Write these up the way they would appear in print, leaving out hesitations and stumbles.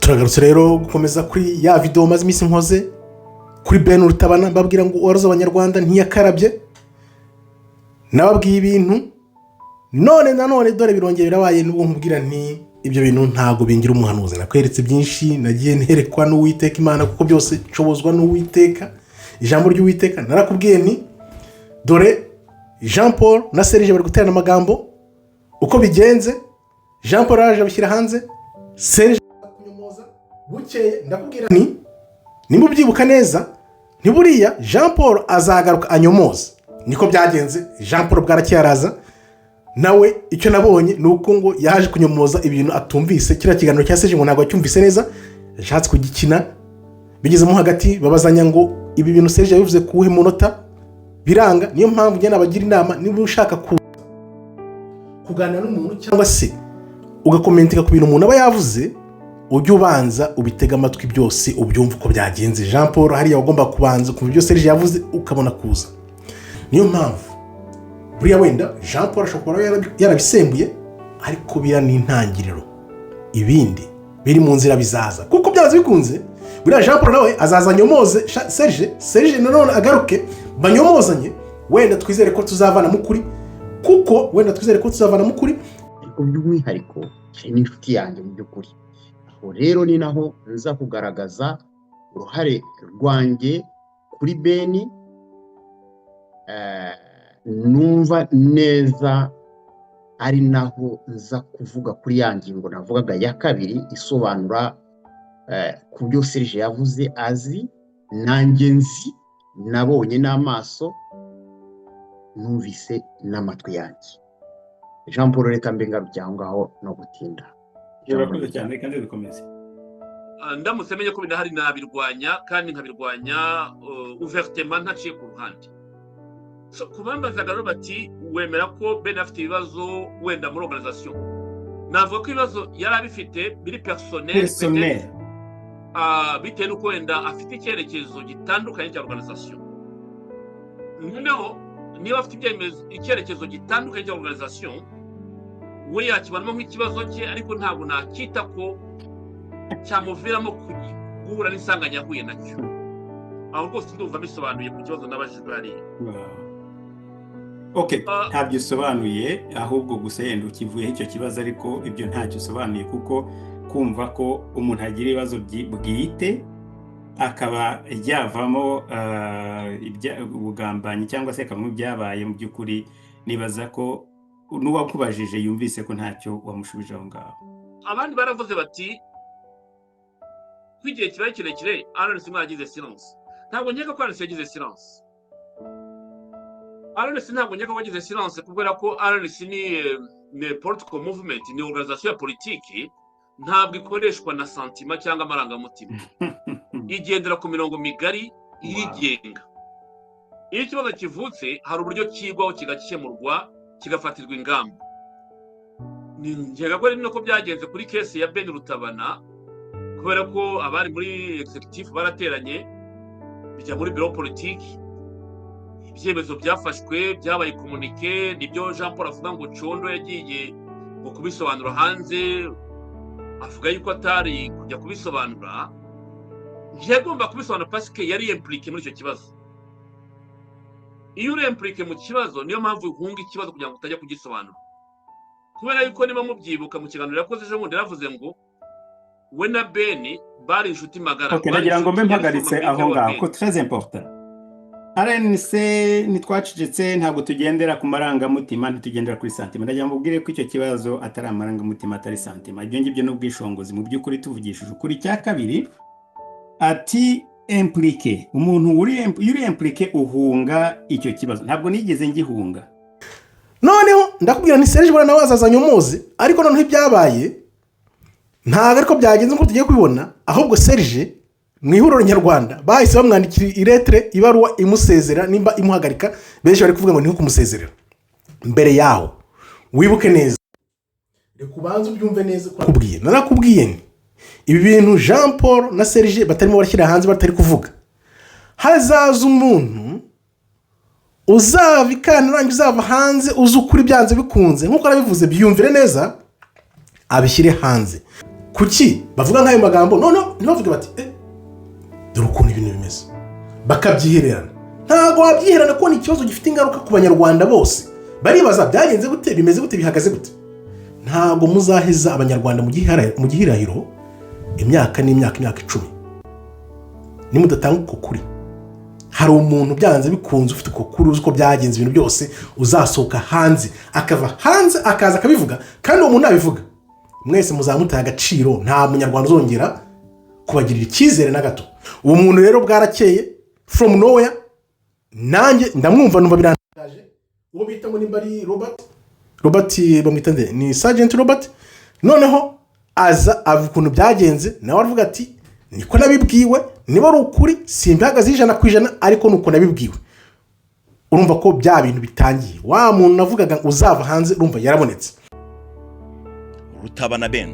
Turagarutse rero gukomeza kuri ya videwo maze iminsi nkoze kuri Ben Rutabana, mbabwira ngo uwaroze Abanyarwanda ntiyakarabye. Nababwiye ibintu, none nanone dore birongera birabaye. Nubwo nkubwira nti ibyo bintu ntabwo bingira umuhanuzi, nakweretse byinshi nagiye nterekwa n'Uwiteka Imana, kuko byose nshobozwa n'Uwiteka, ijambo ry'Uwiteka. Narakubwiye nti dore Jean Paul na Serge bari guterana amagambo. Uko bigenze, Jean Paul araje abishyira hanze, Serge kunyomoza. Bukeye ndakubwira nti nimba ubyibuka neza, ntiburiya Jean Paul azagaruka anyomoza. Niko byagenze. Jean Paul bwarakeye araza nawe. Icyo nabonye ni uko ngo yaje kunyomoza ibintu atumvise. Kiriya kiganiro cya Serge ngo ntabwo yacyumvise neza, yashatse kugikina, bigezemo hagati babazanya ngo ibi bintu Serge yabivuze kuwuhe munota, biranga. Niyo mpamvu njye nabagira inama: niba ushaka kuganira n'umuntu cyangwa se ugacommentinga ku bintu umuntu aba yavuze, ujye ubanza ubitege amatwi byose, ubyumve uko byagenze. Jean Paul hariya wagomba kubanza ukumva ibyo Serge yavuze, ukabona kuza. Niyo mpamvu buriya wenda Jean Paul ashobora kuba yarabisembuye, ariko biriya ni intangiriro, ibindi biri mu nzira bizaza, kuko byanze bikunze buriya Jean Paul nawe azaza anyomoze Serge, Serge nanone agaruke banyomozanye. Wenda twizere ko tuzavanamo ukuri, kuko wenda twizere ko tuzavanamo ukuri. Ariko by'umwihariko hari n'inshuti yanjye mu by'ukuri. Aho rero ni naho nza kugaragaza uruhare rwanjye kuri Beni, numva neza ari naho nza kuvuga kuri ya ngingo navugaga ya kabiri, isobanura ku byo Serge yavuze azi, nanjye nzi, nabonye n'amaso, numvise n'amatwi yanjye. Jean Paul, reka mbe ngarukiye aho ngaho no gutinda. Urakoze cyane kandi dukomeze. Ndamutse menye ko bidahari, nabirwanya kandi nkabirwanya ouvertement, ntaciye ku ruhande. So, ku bambazaga rero bati wemera ko Ben afite ibibazo wenda muri organisation, navuga ko ibibazo yari abifite biri personnel, personnel, bitewe n'uko wenda afite icyerekezo gitandukanye cya organisation. Noneho niba afite ibyemezo, icyerekezo gitandukanye cya organisation, we yakibonamo nk'ikibazo cye, ariko ntabwo nakita ko cyamuviramo guhura n'isanganya yahuye nacyo. Aho rwose ndumva bisobanuye ku kibazo nabajijwe hariya. Ok, ntabyo usobanuye, ahubwo gusa yenda ukivuyeho icyo kibazo, ariko ibyo ntacyo usobanuye, kuko kumva ko umuntu agira ibibazo bwite akaba yavamo ubugambanyi cyangwa se akavamo ibyabaye, mu by'ukuri nibaza ko n'uwakubajije yumvise ko ntacyo wamushubije aho ngaho. Abandi baravuze bati ko igihe kibaye kirekire RNC mwagize silence. Ntabwo nkeka ko RNC yagize silence. RNC ntabwo nkeka ko yagize silence, kubera ko RNC ni political movement, ni organisation ya politiki, ntabwo ikoreshwa na sentiment cyangwa amarangamutima, igendera ku mirongo migari irigenga. Iyo ikibazo kivutse, hari uburyo kigwaho, kigakemurwa, kigafatirwa ingamba. Nkeka ko ari nako byagenze kuri case ya Ben Rutabana, kubera ko abari muri executive barateranye, bijya muri bureau politique, ibyemezo byafashwe byabaye communiqué. Nibyo Jean Paul avuga ngo Condo yagiye ngo kubisobanura hanze, avuga yuko atari kujya kubisobanura, ntiyagomba kubisobanura parce que yari impliqué muri icyo kibazo. Iyo uri impliqué mu kibazo, niyo mpamvu uhunga ikibazo kugira ngo utajya kugisobanura, kubera yuko niba mubyibuka mu kiganiro yakoze ejo bundi, yaravuze ngo we na Beni bari inshuti magara. Ok, Bari ndagira ngo mbe inshuti, yari mpagaritse former aho wa ngaho Ben. ko très important. RNC ntitwacecetse, ntabwo tugendera ku marangamutima, ntitugendera kuri sentiment. Ndagira ngo mbabwire ko icyo kibazo atari amarangamutima, atari sentiment, ibyo ngibyo ni ubwishongozi mu by'ukuri, tuvugishije ukuri. Icya kabiri, ati impliqué, umuntu uri iyo uri impliqué uhunga icyo kibazo. Ntabwo nigeze ngihunga. Noneho ndakubwira ni Serge buriya nawe azazanye umuzi, ariko noneho ibyabaye ntabwo ariko byagenze nk'uko tugiye kubibona. Ahubwo Serge mu Ihuriro Nyarwanda bahise bamwandikira ilettre, ibaruwa imusezera nimba imuhagarika. Benshi bari kuvuga ngo ni nko kumusezerera. Mbere yaho, wibuke neza, reka ubanze ubyumve neza uko nakubwiye. Narakubwiye nti ibi bintu Jean Paul na Serge batarimo barashyira hanze, batari kuvuga, hazaza umuntu uzava ikantarange, uzava hanze, uzi ukuri byanze bikunze. Nk'uko arabivuze, byiyumvire neza, abishyire hanze. Kuki bavuga nk'ayo magambo? Noneho ntibavuge bati: "Eh, dore ukuntu ibintu bimeze," bakabyihererana. Ntabwo wabyiherana kuko ni ikibazo gifite ingaruka ku Banyarwanda bose. Baribaza: byagenze gute? Bimeze gute? Bihagaze gute? Ntabwo muzaheza Abanyarwanda mu gihirahiro imyaka n'imyaka, imyaka 10, nimudatanga uko kuri. Hari umuntu byanze bikunze ufite uko kuri, uzi uko byagenze ibintu byose, uzasohoka hanze, akava hanze akaza akabivuga. Kandi uwo muntu nabivuga, mwese muzamutaye agaciro. Nta Munyarwanda uzongera kubagirira icyizere na gato. Uwo muntu rero, bwarakeye, from nowhere, nanjye ndamwumva, numva birantangaje. Uwo bita ngo nimba ari Robert, Robert bamwita nde? Ni Sergeant Robert. Noneho aza avuga ukuntu byagenze, nawe aravuga ati: "Niko nabibwiwe, niba ari ukuri simbihagaze 100%, ariko nuko nabibwiwe." Urumva ko bya bintu bitangiye. Wa muntu navugaga uzava hanze, urumva yarabonetse. Rutabana Ben,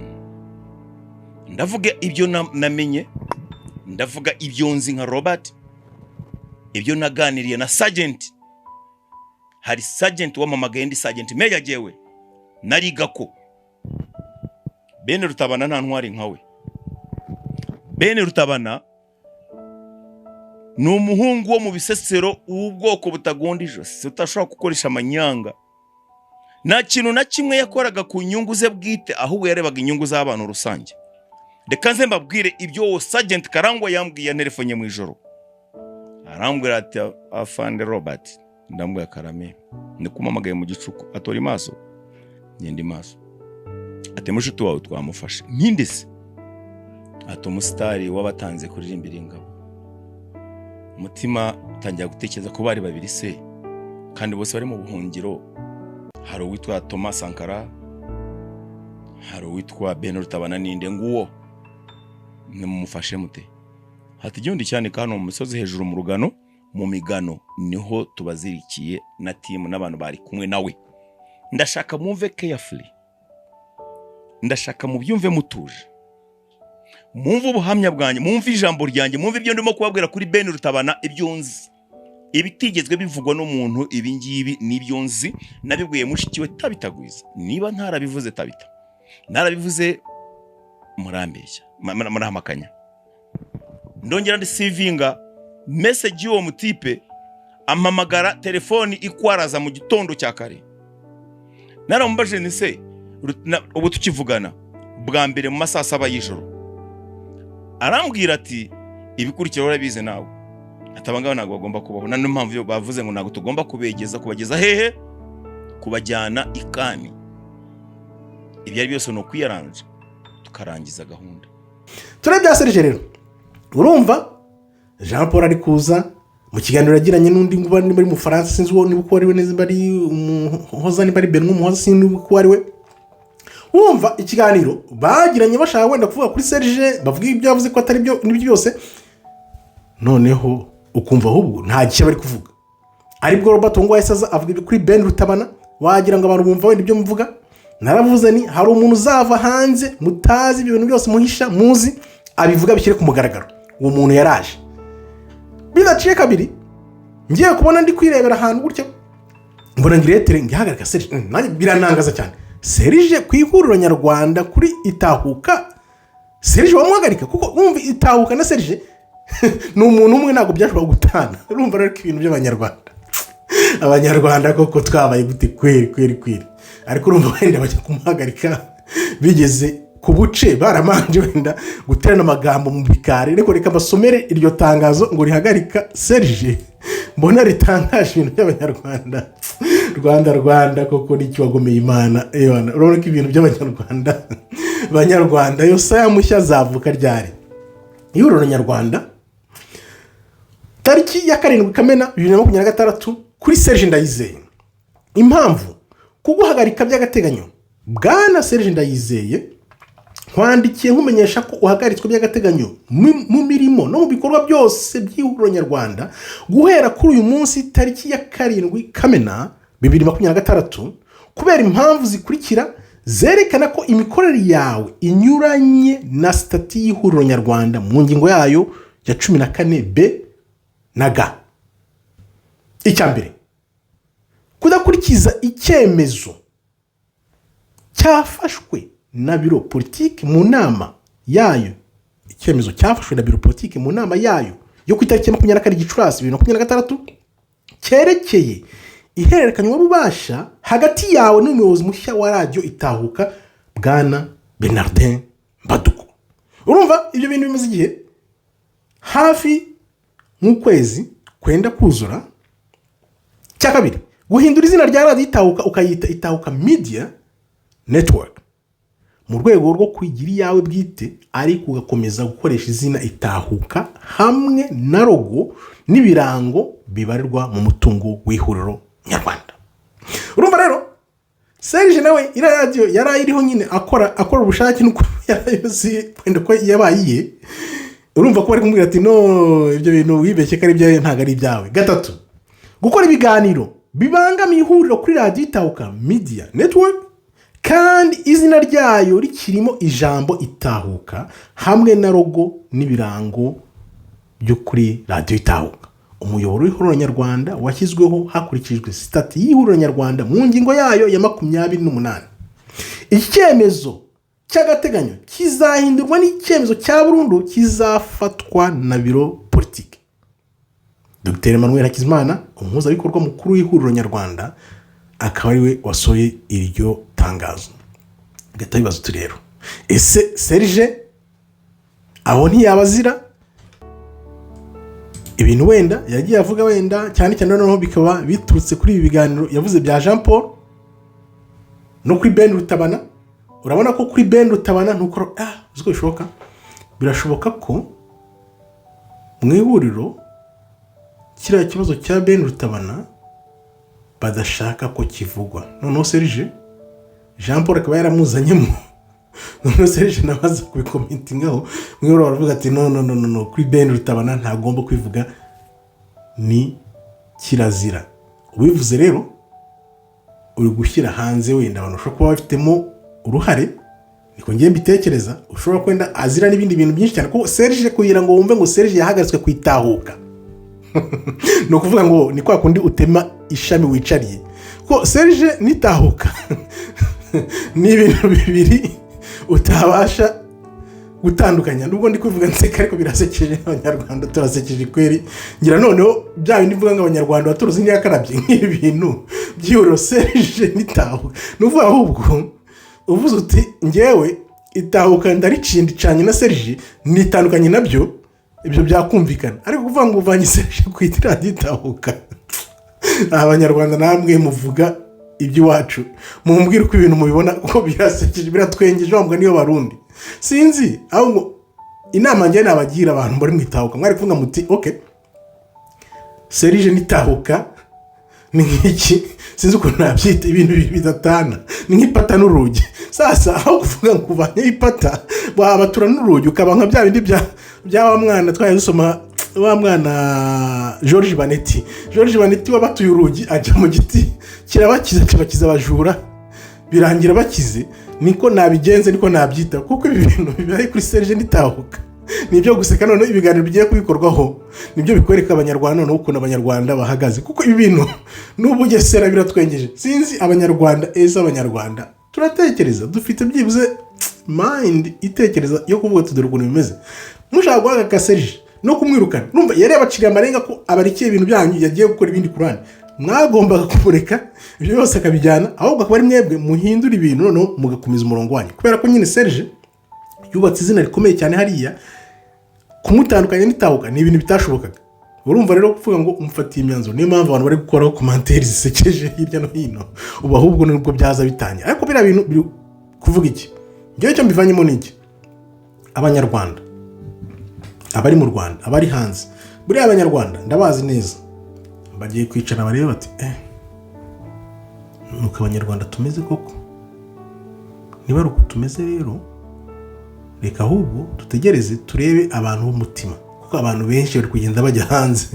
ndavuga ibyo namenye, ndavuga ibyo nzi nka Robert, ibyo naganiriye na sergeant. Hari sergeant wamamagaye, ndi sergeant major, jyewe nariga ko Ben Rutabana nta ntwari nkawe. Ben Rutabana ni umuhungu wo mu Bisesero w'ubwoko butagonda ijosi, utashobora gukoresha amanyanga. Nta kintu na kimwe yakoraga ku nyungu ze bwite, ahubwo yarebaga inyungu z'abantu rusange. Reka nze mbabwire ibyo uwo Sergeant Karangwa yambwiye. Yanterefonye mu ijoro, arambwira ati: "Afande Robert." Ndambwira: "Karame." Nikumamagaye mu gicuku. Atora imaso, ngenda imaso. Ati: "Mushuti wawe twamufashe." Ntinde se? Ati: "Umusitari w'abatanze kuririmbira ingabo." Umutima utangira gutekereza ko bari babiri se, kandi bose bari mu buhungiro. Hari uwitwa Thomas Sankara, hari uwitwa Ben Rutabana. Ninde nguwo? Nimumufashe mute? Hati igihumbi cyanika hano mu misozi hejuru mu rugano, mu migano, niho tubazirikiye na team n'abantu bari kumwe nawe. Ndashaka mwumve carefully, ndashaka mubyumve mutuje, mwumve ubuhamya bwanjye, mwumve ijambo ryanjye, mwumve ibyo ndimo kubabwira kuri Ben Rutabana, ibyo nzi, ibitigezwe bivugwa n'umuntu. Ibi ngibi nibyo nzi, nabibwiye mushiki we Tabitagwiza. Niba ntarabivuze, Tabita, narabivuze, murambeshya, murahamakanya. Ndongera ndisivinga message y'uwo mutipe ampamagara telefoni ikwaraza mu gitondo cya kare. Naramubajije ni se ubu tukivugana bwa mbere mu masaha 7 y'ijoro, arambwira ati: "Ibikurikira urabizi nawe." Ati: "Abangaba ntabwo bagomba kubaho, na niyo mpamvu bavuze ngo ntabwo tugomba kubegeza." Kubageza hehe? Kubajyana ikami. Ibyo ari byose ni ukwiyaranja tukarangiza gahunda. Turebe bya Serge rero. Urumva Jean Paul ari kuza mu kiganiro yagiranye n'undi ngo niba ari mu Faransa, sinzi uwo, niba uko ari we neza, niba ari Umuhoza, niba ari Benwa Umuhoza, sinzi niba uko ari we. Wumva ikiganiro bagiranye, bashaka wenda kuvuga kuri Serge, bavuga ibyo yavuze ko atari byo n'ibyo byose. Noneho ukumva ahubwo nta gishya bari kuvuga. Aribwo Robert ngo yahise aza avuga ibyo kuri Ben Rutabana. Wagira ngo abantu bumva wenda ibyo mvuga. Naravuze ni hari umuntu uzava hanze mutazi, ibyo bintu byose muhisha muzi, abivuga bishyire ku mugaragaro. Uwo muntu yaraje bidaciye kabiri. Ngiye kubona, ndi kwirebera ahantu gutya, mbona ngo iretere ngihagarika Serge. Nanjye biranangaza cyane. Serge ku Ihuriro Nyarwanda, kuri Itahuka, Serge wamuhagarika? Kuko wumva Itahuka na Serge ni umuntu umwe, ntabwo byashobora gutana. Urumva rero ko ibintu by'Abanyarwanda, Abanyarwanda koko twabaye gute kweri kweri kweri? Ariko urumva wenda bajya kumuhagarika bigeze ku buce, baramanje wenda guterana amagambo mu bikari. Ariko reka basomere iryo tangazo ngo rihagarika Serge, mbona ritangaje ibintu by'Abanyarwanda. Rwanda, Rwanda koko n'icyo wagomeye Imana. Ewana, urabona ko ibintu by'Abanyarwanda, Banyarwanda, Yosaya mushya azavuka ryari? Ihuriro Nyarwanda, tariki ya 7 Kamena 2026, kuri Serge Ndayizeye. Impamvu: kuguhagarika by'agateganyo. Bwana Serge Ndayizeye, nkwandikiye nkumenyesha ko uhagaritswe by'agateganyo mu mirimo no mu bikorwa byose by'Ihuriro Nyarwanda guhera kuri uyu munsi tariki ya 7 Kamena 2026, kubera impamvu zikurikira zerekana ko imikorere yawe inyuranye na sitati y'Ihuriro Nyarwanda mu ngingo yayo ya 14 b na g. Icya mbere, kudakurikiza icyemezo cyafashwe na biro politiki mu nama Yayo, icyemezo cyafashwe na biro politiki mu nama yayo yo ku itariki ya 24 Gicurasi 2026, cyerekeye ihererekanyabubasha hagati yawe n'umuyobozi mushya wa Radiyo Itahuka, Bwana Bernardin Mbaduko. Urumva ibyo bintu bimaze igihe hafi nk'ukwezi kwenda kuzura. Cya kabiri, guhindura izina rya Radiyo Itahuka ukayita Itahuka Media Network mu rwego rwo kwigira iyawe bwite, ariko ugakomeza gukoresha izina Itahuka hamwe na logo n'ibirango bibarirwa mu mutungo w'Ihuriro Nyarwanda. Urumva rero, Serge nawe iriya radiyo yari ayiriho nyine, akora ubushake, nuko yarayoze wenda ko yabaye iye. Urumva ko bari kumubwira ati: "No, ibyo bintu wibeshye ko ari ibyawe, ntabwo ari ibyawe." Gatatu, gukora ibiganiro bibangamiye ihuriro kuri Radiyo Itahuka Media Network kandi izina ryayo rikirimo ijambo Itahuka hamwe na logo n'ibirango byo kuri Radiyo Itahuka, umuyoboro w'Ihuriro Nyarwanda washyizweho hakurikijwe sitati y'Ihuriro Nyarwanda mu ngingo yayo ya 28. Iki cyemezo cy'agateganyo kizahindurwa n'icyemezo cya burundu kizafatwa na biro politiki. Dr Emmanuel Hakizimana, umuhuzabikorwa mukuru w'Ihuriro Nyarwanda, akaba ariwe wasohoye iryo tangazo. Gahita bibaza uti: "Rero ese Serge aho ntiyaba azira ibintu wenda yagiye avuga?" Wenda cyane cyane noneho bikaba biturutse kuri ibi biganiro yavuze bya Jean Paul no kuri Ben Rutabana. Urabona ko kuri Ben Rutabana ntuko uzi ko bishoboka, birashoboka ko mu ihuriro kiriya kibazo cya Ben Rutabana badashaka ko kivugwa. Noneho Serge, Jean Paul akaba yaramuzanyemo, noneho Serge nawe aza kubicommentingaho. Mu ihuriro baravuga ati: "No, no, no, no, no, kuri Ben Rutabana ntagomba kwivuga, ni kirazira." Ubivuze rero uri gushyira hanze wenda abantu bashobora kuba bafitemo uruhare, niko ngiye mbitekereza. Ushobora kwenda azira n'ibindi bintu byinshi cyane, kuko Serge, kugira ngo wumve ngo Serge yahagaritswe ku Itahuka, ni ukuvuga ngo ni kwa kundi utema ishami wicariye, ko Serge n'Itahuka ni ibintu bibiri utabasha gutandukanya. Nubwo ndi kubivuga nseka, ariko birasekeje. Abanyarwanda turasekeje kweri. Ngira noneho bya bindi mvuga ngo Abanyarwanda baturuzi ntiyakarabye nk'ibi bintu by'ihuriro, Serge n'Itahuka. Ni ukuvuga ahubwo uvuze uti: "Ngewe Itahuka ndaricindicanye na Serge, nitandukanye nabyo," ibyo byakumvikana. Ariko kuvuga ngo uvanye Serge ku Radiyo Itahuka, Abanyarwanda namwe muvuga iby'iwacu, mumbwire uko ibintu mubibona, kuko birasekeje, biratwengeje. Wambwa niyo Barundi sinzi. Ahubwo inama njye nabagira, abantu bari mu Itahuka, mwari kuvuga muti: "Okay, Serge n'Itahuka ni nk'iki?" Sinzi ukuntu nabyita. Ibintu bibiri bidatana, ni nk'ipata n'urugi. Sasa aho kuvuga ngo uvanyeho ipata, wabatura n'urugi, ukaba nka bya bindi bya wa mwana twari dusoma, wa mwana George Banetti. George Banetti wabatuye urugi ajya mu giti, kirabakiza, kibakiza abajura, birangira bakize. Niko nabigenze, niko nabyita, kuko ibi bintu bibaye kuri Serge n'Itahuka ni ibyo guseka. Noneho ibiganiro bigiye kubikorwaho nibyo bikwereka Abanyarwanda noneho ukuntu Abanyarwanda bahagaze, kuko ibi bintu n'ubugesera biratwengeje. Sinzi Abanyarwanda, ese Abanyarwanda turatekereza? Dufite byibuze mind itekereza yo kuvuga tudore ukuntu bimeze? Mushaka guhagarika Serge no kumwirukana, numva yari yabaciriye amarenga ko abarikiye ibintu byanyu, yagiye gukora ibindi ku ruhande. Mwagombaga kumureka ibyo byose akabijyana, ahubwo akaba ari mwebwe muhindura ibintu, noneho mugakomeza umurongo wanyu, kubera ko nyine Serge yubatse izina rikomeye cyane hariya. Kumutandukanya n'Itahuka ni ibintu bitashobokaga. Urumva rero, kuvuga ngo umufatiye imyanzuro, niyo mpamvu abantu bari gukoraho commentaires zisekeje hirya no hino. Ubu ahubwo nibwo byaza bitangira. Ariko biriya bintu biri kuvuga iki? Ngewe icyo mbivanyemo ni iki: Abanyarwanda, abari mu Rwanda, abari hanze, buriya Abanyarwanda ndabazi neza, bagiye kwicara barebe bati: "Eh, nuko Abanyarwanda tumeze koko. Niba ari uko tumeze rero, reka ahubwo dutegereze turebe abantu b'umutima," kuko abantu benshi bari kugenda bajya hanze.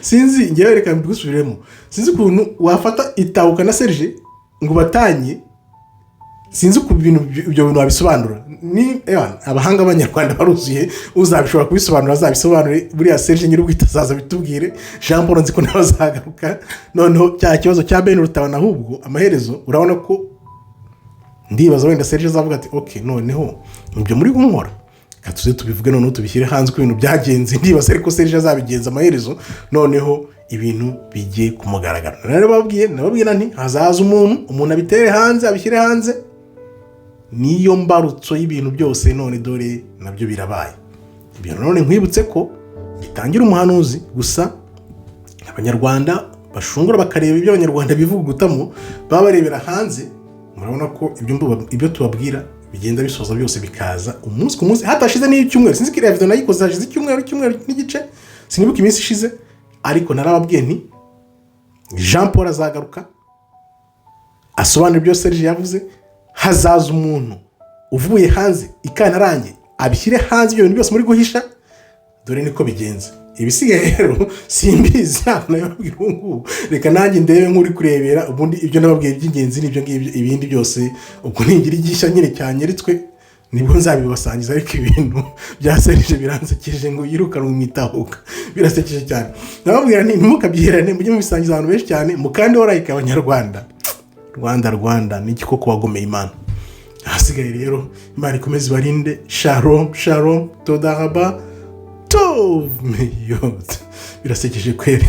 Sinzi, ngewe reka mbigusubiremo, sinzi ukuntu wafata Itahuka na Serge ngo batanye. Sinzi ukuntu ibyo bintu wabisobanura. Ni ewana, abahanga b'Abanyarwanda baruzuye, uzabishobora kubisobanura azabisobanure. Buriya Serge nyir'ubwite azaza bitubwire. Jean Paul nzi ko nawe azagaruka. Noneho cya kibazo cya Ben Rutabana, ahubwo amaherezo urabona ko ndibaza wenda Serge azavuga ati: "Ok, noneho ibyo muri kunkora Reka tuze tubivuge noneho, tubishyire hanze uko ibintu byagenze. Ndibaza ariko Serge azabigenza amaherezo, noneho ibintu bigiye ku mugaragaro. Narababwiye, nababwira nti hazaza umuntu abitere hanze, abishyire hanze, niyo mbarutso y'ibintu byose. None dore nabyo birabaye. Ibintu none nkwibutse ko bitangira umuhanuzi gusa. Abanyarwanda bashungura bakareba ibyo Abanyarwanda bivugutamo, baba barebera hanze. Murabona ko ibyo tubabwira bigenda bisoza byose, bikaza umunsi ku munsi, hatashize n'icyumweru. Sinzi ko iriya video nayikoze hashize icyumweru, icyumweru n'igice, sinibuka iminsi ishize, ariko narababwiye nti Jean Paul azagaruka asobanura ibyo Serge yavuze, hazaza umuntu uvuye hanze ikantarange abishyire hanze ibyo bintu byose muri guhisha. Dore niko bigenze. Ibisigaye rero simbizi, ntabwo nabibabwira ubu ngubu. Reka nanjye ndebe nk'uri kurebera. Ubundi ibyo nababwiye by'ingenzi ni ibyo ngibyo. Ibindi byose ubwo ningira igishya nyine cyanyeretswe nibwo nzabibasangiza. Ariko ibintu bya Serge biransekeje, ngo yirukanwe mu itahuka, birasekeje cyane. Nababwira nti ntimukabyiherane, mujye mubisangiza abantu benshi cyane, mukande like. Abanyarwanda, Rwanda, Rwanda, ni iki koko wagomeye Imana? Ahasigaye rero Imana ikomeze ibarinde. Shalom, shalom, toda raba, tov meyot. Birasekeje kweri.